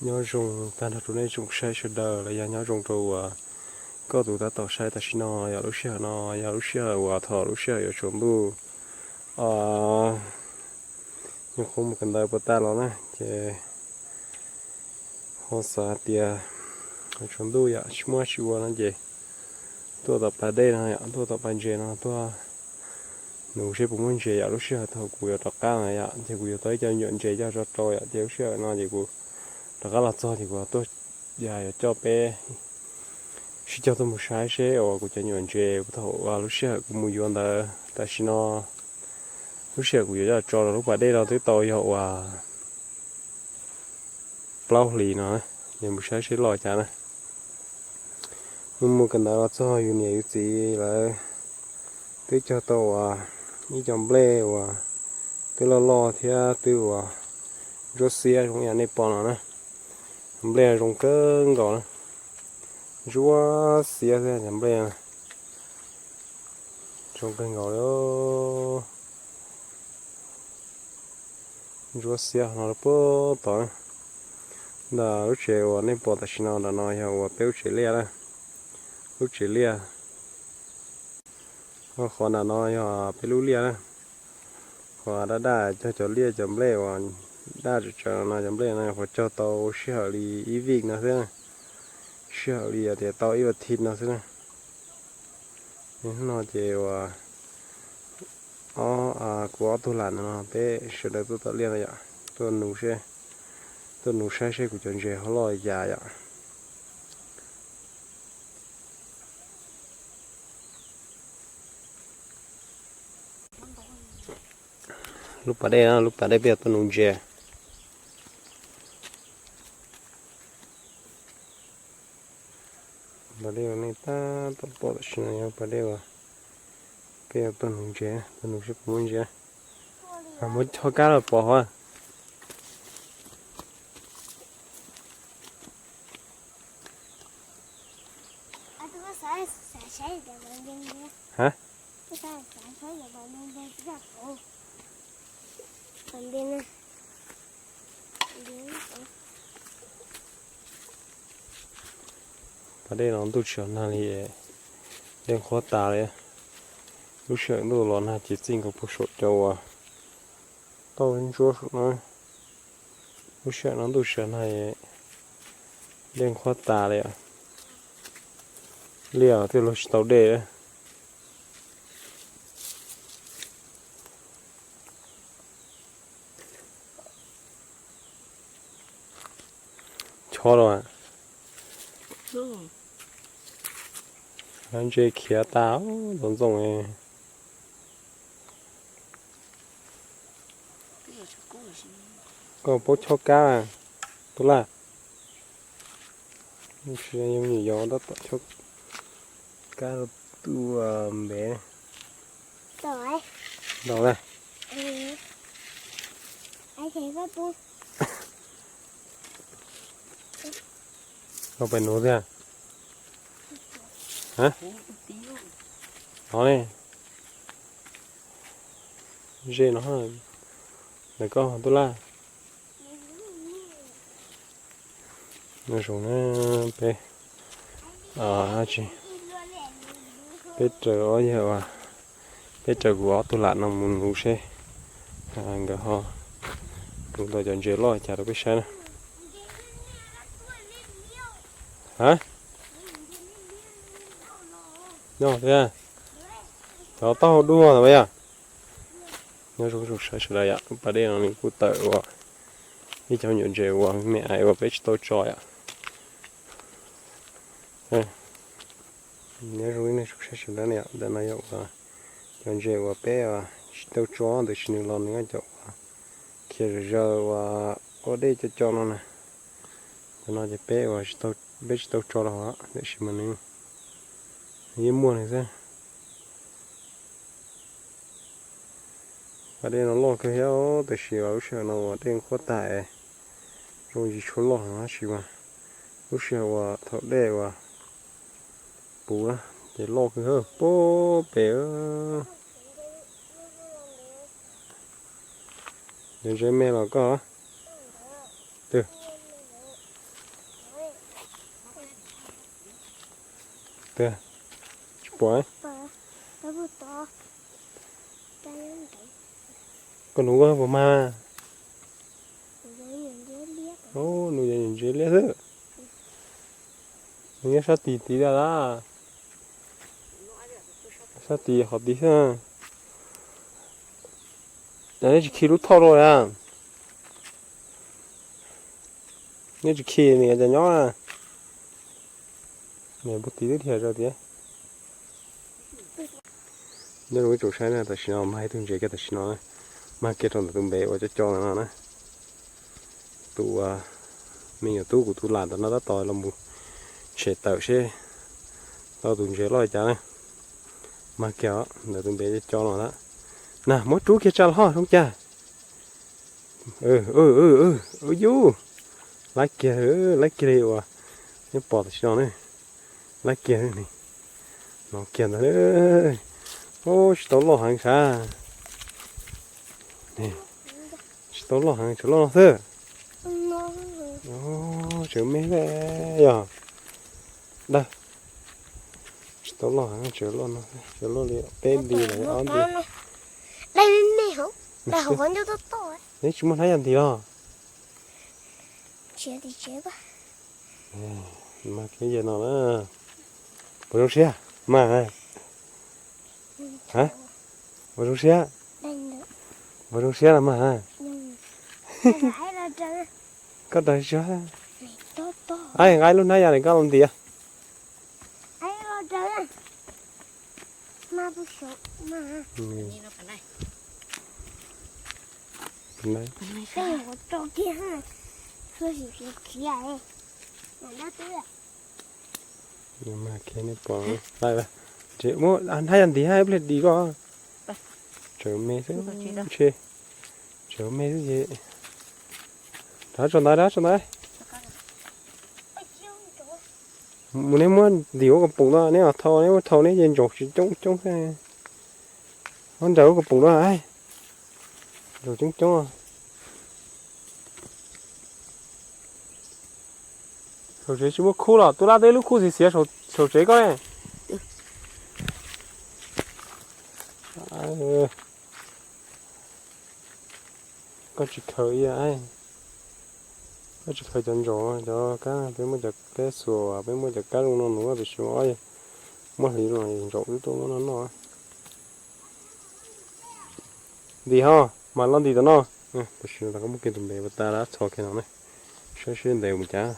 Nyob zoo tag nrho rau nej tsoom saib sawv daws los yog nyob zoo rau uas koj tus tab tom saib tam sim no. Yog lub sij hawm no yog lub sij hawm uas thaum lub sij hawm yuav tsaus ntuj, nyuam qhuav mus kawm ntawv puas tag los na ces ho xav hais tias tsaus ntuj yom tsis muaj tsis ua no ces tuaj tom pas dej no yom, tuaj tom pas ntses no tuaj nuv seb puas muaj ntses yom. Lub sij hawm thaum kuv yuav rov qab na yom ces kuv yuav tau ib co nyuam ntses coj tso rau yom, ces lub sij hawm no ces kuv rov qab los txog ces kuv tuaj yuav coj peb sib cog tuaj mus saib seb uas kuv cov nyuam ntses thaum lub sij hawm kuv mus yuav ntawd tam sim no lub sij hawm kuv yuav coj tso rau lub pas dej no twb tau yog uas plaub hlis no, ces mus saib seb loj cas na. Mus mus kawm ntawv los txog yus niam yus txiv lawv twb cog tau uas ib co nplej uas twb loj loj thiab twb uas ntsuab xiab zoo yam nej pom no na. Nplej zoo kawg nkaus na, ntsuab xiab thiab cov nplej zoo kawg nkaus li. Ntsuab xiab no puag tod. Ntawm lub tsev uas nej pom tam sim no ntawm no yog uas peb lub tsev liaj na, lub tsev liaj. Qhov ntawm no yog peb lub liaj na. Qhov daj daj cog cov liaj cov nplej uas daj tsawv tsawv no, cov nplej no qhov cog tau sij hawm li ib vij no xwb, sij hawm li tias tau ib vas thiv no xwb na. No ces uas ob, kuv ob tug lam no peb sawv daws tuaj tom liaj no yom, tuaj nuv seb, tuaj nuv saib seb kuv cov ntses ho loj li cas yom. Lub pas dej no, lub pas dej peb yuav tuaj nuv ntses. Pas dej uas nej tab tom pom tam sim no yog pas dej uas peb yuav tuaj nuv ntses, tuaj nuv seb puas muaj ntses. Muab chob kab los pov hov. Ha? Pas dej no ntuj tsis nag li, dej nqhuab tas li. Lub sij hawm ntuj los nag ces txij nkaus puag saum cov uas tauj ntsuab saum no. Lub sij hawm no ntuj tsis nag, dej nqhuab tas li. Liaj twb luag tsis tau dej. Chob los, ntses khiav tas ntxoov ntxoo. Koj paub chob kab, Tub Laj? Tab sis yog me nyuam yaus tab tom chob kab rau tuaj ntev. Ntaus na. Koj pais nuv thiab? Ha? Ov ne. Ze no, ntawm koj Tub Laj. Nyob zoo na, peb, tsis, peb raws ob yawg, peb raws kuv ob tug lam no mus nuv seb nkawd ho nuv tau cov ntses loj cas rau peb saib na. Ha? Nyob thiab. Cov taub hau dub no yog. Nyob zoo tsoom saib sawv daws yom, lub pas dej no nws kuj tawm uas ib cov nyuam ntses uas me ais uas peb tsis tau tso yom. Nyob zoo ib tsoom saib sawv daws yom, ntawm no yog uas cov ntses uas peb tsis tau tso, tab sis nws los nws cov uas khiav zom zaws uas ua dej co co no na. Cov no ces peb uas, peb tsis tau tso los, tab sis mas nws yeej muaj nws xwb. Pas dej no loj kawg thiab, tab sis lub sij hawm no uas dej nqhuab tas, zoo tsis tshua loj no tab sis mas lub sij hawm uas thaum dej uas puv ces loj kawg puag pem. Yog ntses me los koj, twg? Tsis pom. Koj nuv koj puas mag? Nuv yog ntses liab xwb. Nws nyob sab tid tid lawm. Sab tid qhov tid xwb. Cas neb tsis khi lub thoj rau a? Neb tsis khi nws cas nyob. Niam puag tid twb dhia zog tiag. Nyob zoo ib tsoom saib na, tam sim no mag ib tug ntses kiag tam sim no, mag kiag rau ntawm tus npe uas cov co ntawm no na. Tus me nyuam tub kuv tus lam ntawm no tab tom los mus tshem tawm seb tau tus ntses loj li cas na. Mag kiag ntawm tus npe cov co no na. Na muab rub kiag tsa los zoo cas. Yus, laib kiag, laib kiag li uas neb pom tam sim no ne. Laib kiag, no kiag ntag. Tsis tau loj heev sav. Tsis tau loj heev, tsuas loj no xwb. Tseem me yog. Dag. Tsis tau loj heev, tseem loj no, tseem loj li peb nti los ob nti. Neb tsis muaj hnab yaj ntis los? Mag kiag no na. Puas zoo siab? Mag. Puas zoo siab? Puas zoo siab los mag? Koj raws tsuag. Nqa lub hnab yaj ntawm koj los ntim. Muab hnab yaj ntim ib pliag dim koj. Tseem me xwb, tseem me xwb ces. Rov tso ntawd, rov tso ntawd. Mus neb muab ntim ua kas poom no, neb thau, neb muab thau neb ces ntsaum tsis coob coob xwb. Muab nraws ua kas poom no, ntsaum coob coob. Saum tsev tsis muaj khub los? Tub Lab, twb lub khub xiav xiav saum tsev koj ne. Koj tsis khaws, koj tsis khaws cov ntsaum cov kab, peb muab cov kab xuas, peb muab cov kab zoo no nuv, tiam sis muab hliv no ntsaum wb tuaj muab noj noj. Ntim ho, mas los ntim tom no. Tam sim no koj muab kiag tus npe puas tas, lawv txhos kiag no ne. Saib seb ntev mus cas,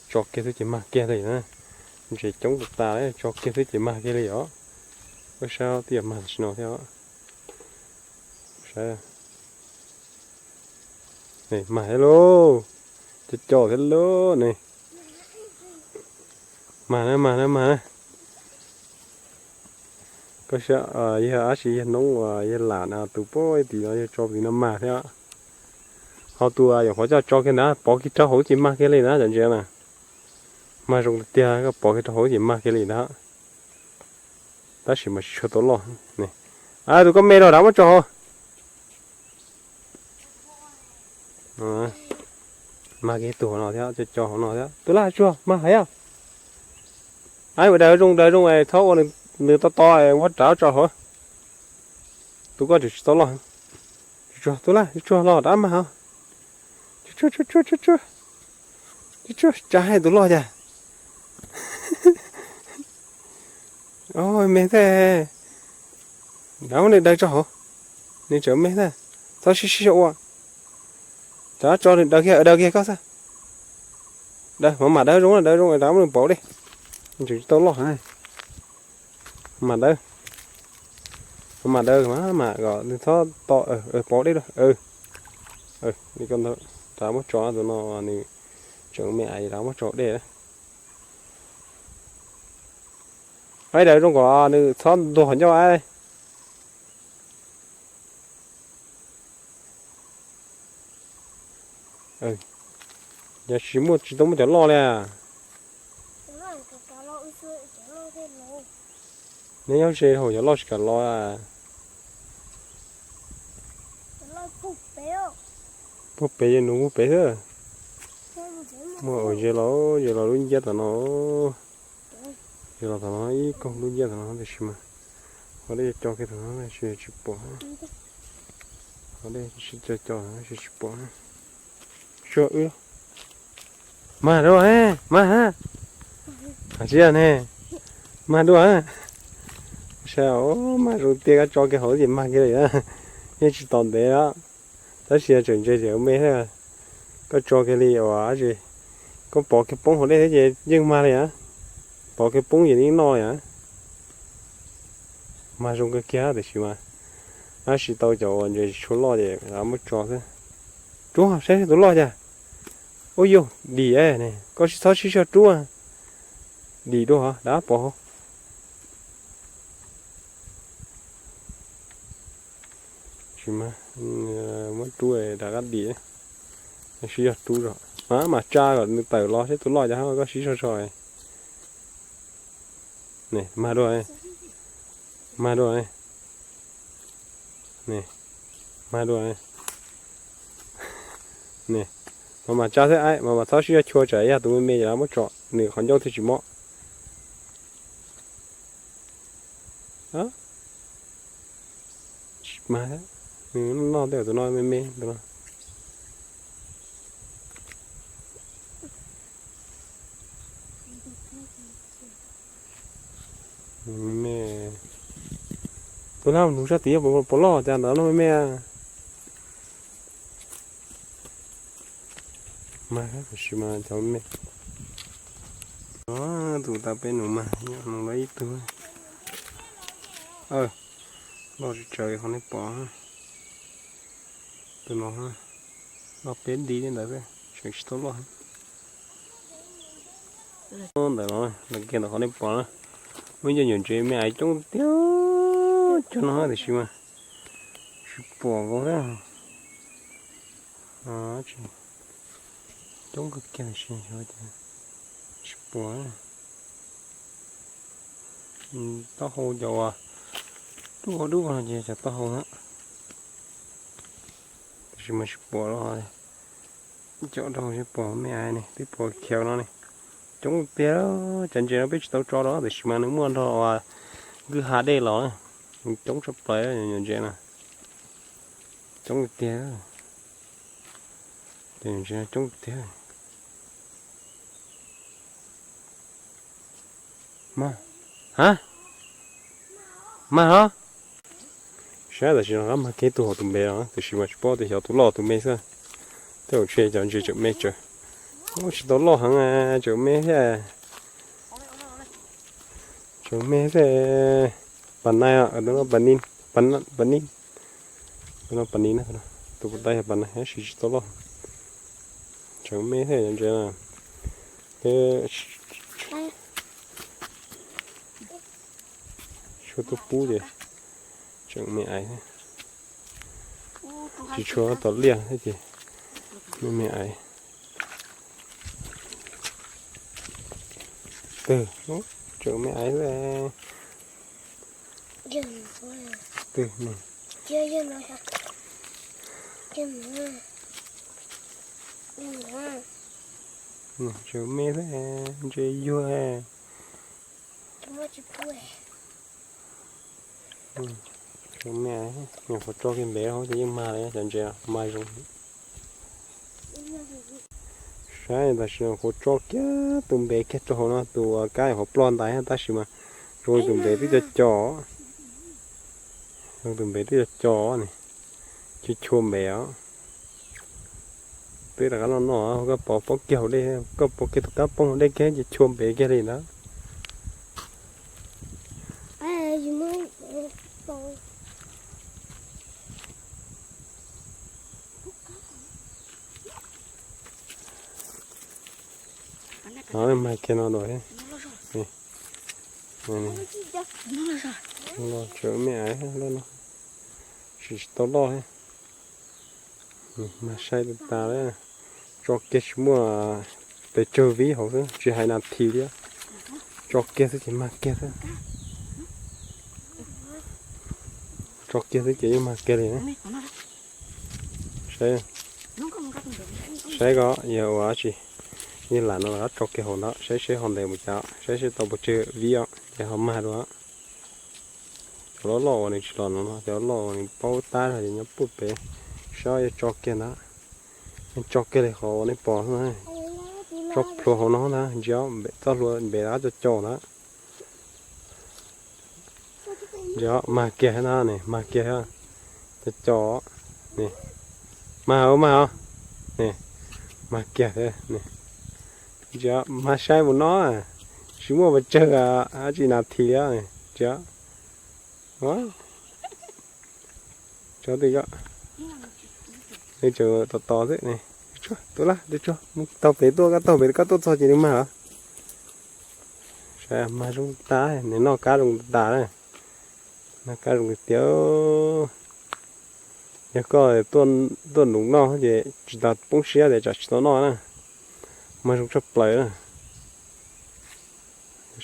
tso kiag xwb ces mag kiag li na. Ntses coob tas tas li, tso kiag xwb ces mag kiag li os. Koj saib twb yog mag tam sim no thiab os. Saib, mag thiab lauj, co co thiab lauj ne. Mag na, mag na, mag na. Koj saib, yog dab tsi, yog noob uas yog lam tus pem tim no, yog tso tim no mag thiab. Ho tus nyuam qhuav coj tso kiag ntawd pov kiag rau hauv ces mag kiag li na cov ntses na. Mag zoo tiag tiag, koj pov kiag rau hauv ces mag kiag li ntag. Tab sis mas tsis tshua tau loj. Tus koj me rau dav muab tso hauv. Mag kiag tus hauv no thiab, co co hauv no thiab. Tub Lab, tsuag mag heev. Ua daws zoo, daws zoo es txhob ua nws to to, muab rov tso hauv. Tus koj tseem tsis tau loj. Tsuag, Tub Lab, tsuag los rov mag hauv. Tsuag, tsuag, tsuag, tsuag, tsuag, tsa hais tus loj cas. Me thiab. Rov muab nws daws tso hauv. Nws tseem me thiab. Txhob sib sib ua. Rov tso nws daws kiag, daws kiag koj xwb. Daws, mam mam daws zoo, daws zoo rov muab nws pauv dej. Nws tseem tsis tau loj heev. Mam daws. Mam daws mas, mam kom nws txhob to, pauv dej lauj. Li ko ntawd, rov muab tso tus no, nws tseem me es rov muab tso dej. Aib, daws zoo kom nws txhob ntuag qhov ncauj. Yog tsis muaj, tsis tau muaj cov loj li. Neb nyob ze hauv cov loj tsis kam los. Puag pem, nuv puag pem xwb. Muaj, ze los, ze los lub nciab tom no. Yog los tom no ib koog lub ncaj tom no tiam sis mas qhov dej co kiag tom no tsis, tsis pom. Qhov dej tsis co co tsis, tsis pom. Suab wb, mag dua, mag ha. Tsis yog ne, mag dua. Saib, mag zoo tiag, koj tso kiag hauv ces mag kiag li na. Yeej tsis tos ntev os. Tab sis yog tseem ntse ces me thiab. Koj tso kiag li uas dab tsi, koj pov kiag poob hauv dej thiab ces yeej mag li na. Pov kiag poob ces yeej noj li na. Mag zoo kawg kiag tiam sis mas tab sis tau cov uas ntses tsis tshua loj ces lawv muab tso xwb. Rub saib tus loj cas. Ub yog dim ne, koj tsis txhob sib zog rub. Dim dua dab pov hauv. Tsis mag, muab rub rov qab dim. Sib zog rub zog mas mas tsa kom nws tawm los seb tus loj cas, koj sib zog zog. Ne, mag dua, mag dua, ne, mag dua. Ne, mas mas tsa xwb, mas mas txhob sib zog chua tsam yog tus me me ces lawv muab tso, nws qhov ncauj thiaj tsis mob. Tsis mag, nws noj tej tus no me me tus no. Me, tus laj nug sab tid puas loj cas ntawd no me me. Mas tab sis mas cov me, tus tau peb nus mas nyob nus lawm ib tug. Loj tsis tsawg qhov nej pom. Tus no loj peb di li ntawd xwb, tseem tsis tau loj. Ntawm no, ntawm kiag ntawm qhov nej pom na, muaj ib co nyuam ntses me aiv coob tiag cov no tiam sis mas tsis pom nkaus thiab. Coob kawg kiag tiam sis tsis pom. Taub hau cov uas dub dub no ces cov taub hau na. Tiam sis mas tsis pom los, cov dhau tsis pom me aiv ne, twb pom khiav no ne. Coob tiag, cov ntses no peb tsis tau tso rau tiam sis mas nws muaj nrog uas nkwj ha dej los, coob tshaj plaws nyuam ntses na. Coob tiag, cov ntses no coob tiag. Mag, ha, mag hov. Saib tam sim no qab mag kiag tus hauv tus npe no tiam sis mas tsis paub tias xyov tus loj tus me xwb. Tej zaum ntshe cov ntses tseem me tsawv, tsis tau loj heev, tseem me thiab. Tseem me xwb. Pas nai, tus no pas ni, pas ni, tus no pas ni na, tus puas tais yog pas nai tab sis tsis tau loj. Tseem me thiab cov ntses na. Tshuav tuaj pub ces tseem me aiv thiab. Tsis tshuav tom liaj thiab ces me me aiv. Twg, tseem me aiv xwb. Twg ne? Tseem me xwb, ntses yuag. Tseem me, nyuam qhuav tso kiag npev hauv ces yeej mag li, cov ntses mag zoo. Saib tam sim no kuv tso kiag tus npev kiag rau hauv no, tus kab hauv ploj ntais tab sis mas zoo li tus npev twb co co, zoo tus npev twb co co ne, chua chua npev os. Peb rov qab noj noj, koj pov poob kiag hauv dej, koj pov kiag tus kab poob hauv dej kiag ces chua npev kiag li ntawd. Mag kiag no dua, tseem me aiv no, tsis tau loj. Mag sai tas tas li, tso kiag tsis muaj pes tsawg vib hauv xwb, tsis hais nas this li, tso kiag xwb ces mag kiag xwb. Tso kiag xwb ces yeej mag kiag li. Saib, saib ko yog ua dab tsi, Yog lam no los tso kiag hauv ntawd saib seb ho ntev mus cas, saib seb tau pes tsawg vib os, ces ho mag dua. Cov loj loj uas nws tsis los no, cov loj uas nws paub tab ces nyob puag pem, saib yuav tso kiag ntawd. Tso kiag li qhov uas nej pom xwb, tso plhuav hauv no ntag, ntsia pem txoj hlua pem dab co co ntawd. Ntsia, mag kiag thiab na, mag kiag thiab. Co co, mag os, mag os, mag kiag thiab. Ntsia, mag saib mus no, tsis muaj pes tsawg dab tsi nas this li. Ntsia, tso twj, tseem tos tos xwb. Tus laj tus tsuag mus taug pem tuaj, koj taug pem koj tuaj txog ces nws mag os. Saib, mag zoo tas, nws noj kab zoo tas na. Noj kab zoo tiag tiag. Yog koj tuaj num noj ces tsis tas poob siab tias tsam tsis tau noj na. Mag zoo tshaj plaws na.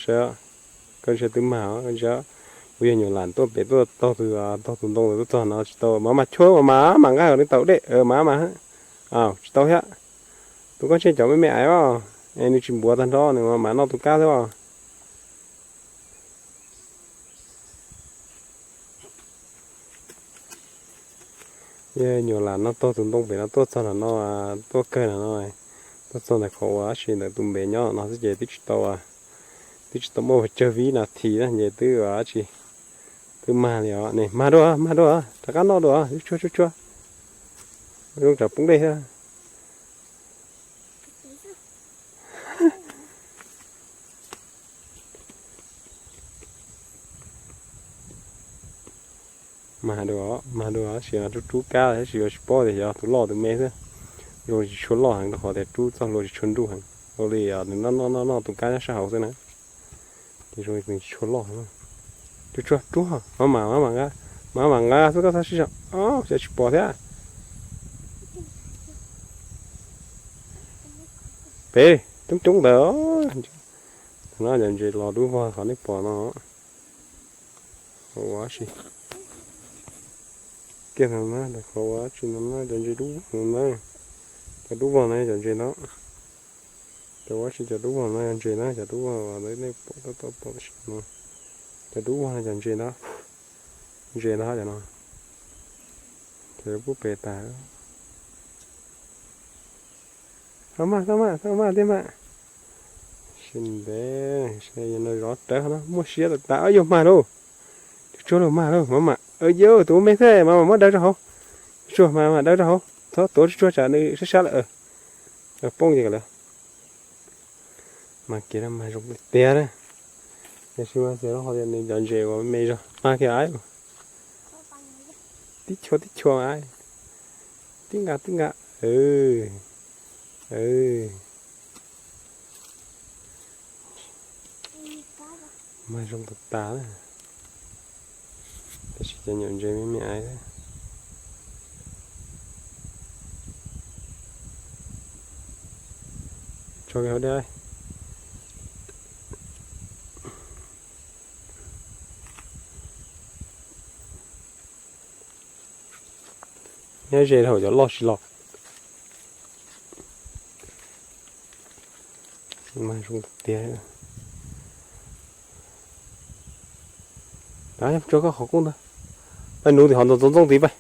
Saib, koj ntsia twb mag os, koj ntsia, kuv yog nyuam lam tuaj pem tuaj taug tus, taug tus ntoo ntawd tuaj txog no tsis tau, mas mas chuab mas mas mas nqa nws tau dej mas mas, tsis tau thiab. Tus koj tseg cov me me aiv os, es nws tsis npuav tag nrho nws mas mas noj tus kab xwb os. Yog nyuam lam no taug tus ntoo pem no tuaj txog no, tuaj kawg no, tuaj txog ntawm qhov ua dab tsi ntawm tus npe nyob no xwb ces twb tsis tau, twb tsis tau muaj pes tsawg vib nas this na ces twb ua dab tsi, twb mag li os. Nim mag dua, mag dua, rov qab noj dua, tsuag tsuag tsuag, zoo tsam poob dej thiab. Mag dua, mag dua, tab sis rub rub kab tab sis yuav tsis paub tias yog tus loj tus me xwb. Zoo tsis tshua loj heev rau qhov tias rub txoj hlua tsis tshua nruj heev, ua li nws noj noj noj tus kab nyob sab hauv xwb na. Ces zoo tsis tshua loj. Tsuag tsuag rub, mas mas mas nqa, mas mas nqa xwb koj txhob sib zog, xyov tsis pom thiab. Pem coob coob ntawd. Thaum no cov ntses los dub vog qhov nej pom no. Qhov ua dab tsi kiag no na, qhov ua dab tsi no na, cov ntses dub vog no na. Cov dub vog no cov ntses ntawd. Cov ua dab tsi cov dub vog no yog ntses na, cov dub vog uas nej pom tau pom tam sim no. Cov dub vog no cov ntses ntawd. Ntses ntawd cov no. Cov pub pem tas. Txhob maj, txhob maj, txhob maj thiab mas. Sib ntev, seb no zov rawv no muaj siab tas tas, yog mag lauj. Tsuag tsuag lauj, mag lauj, mas mas, yog tus me xwb mas mas muab daw rau hauv. Tsuag mas mas daw rau hauv, txhob tuav tsuag tsuag tsam nws sab sab lawm. Poob ces lawm. Mas kiag mas zoo tiag tiag na. Tiam sis mas xyov rau qhov tias nws cov ntses uas me zog mag kiag, tib chua tib chua mas, tib nqa tib nqa. Mas zoo tas tas na. Tab sis cov nyuam ntses me me aiv. Tso kiag hauv dej. Nyob ze dhau cov loj tsis los. Mas zoo tiag. Tso koj qhov qub ntag. Pais nuv tim hov ntxoov ntxoov tid pais.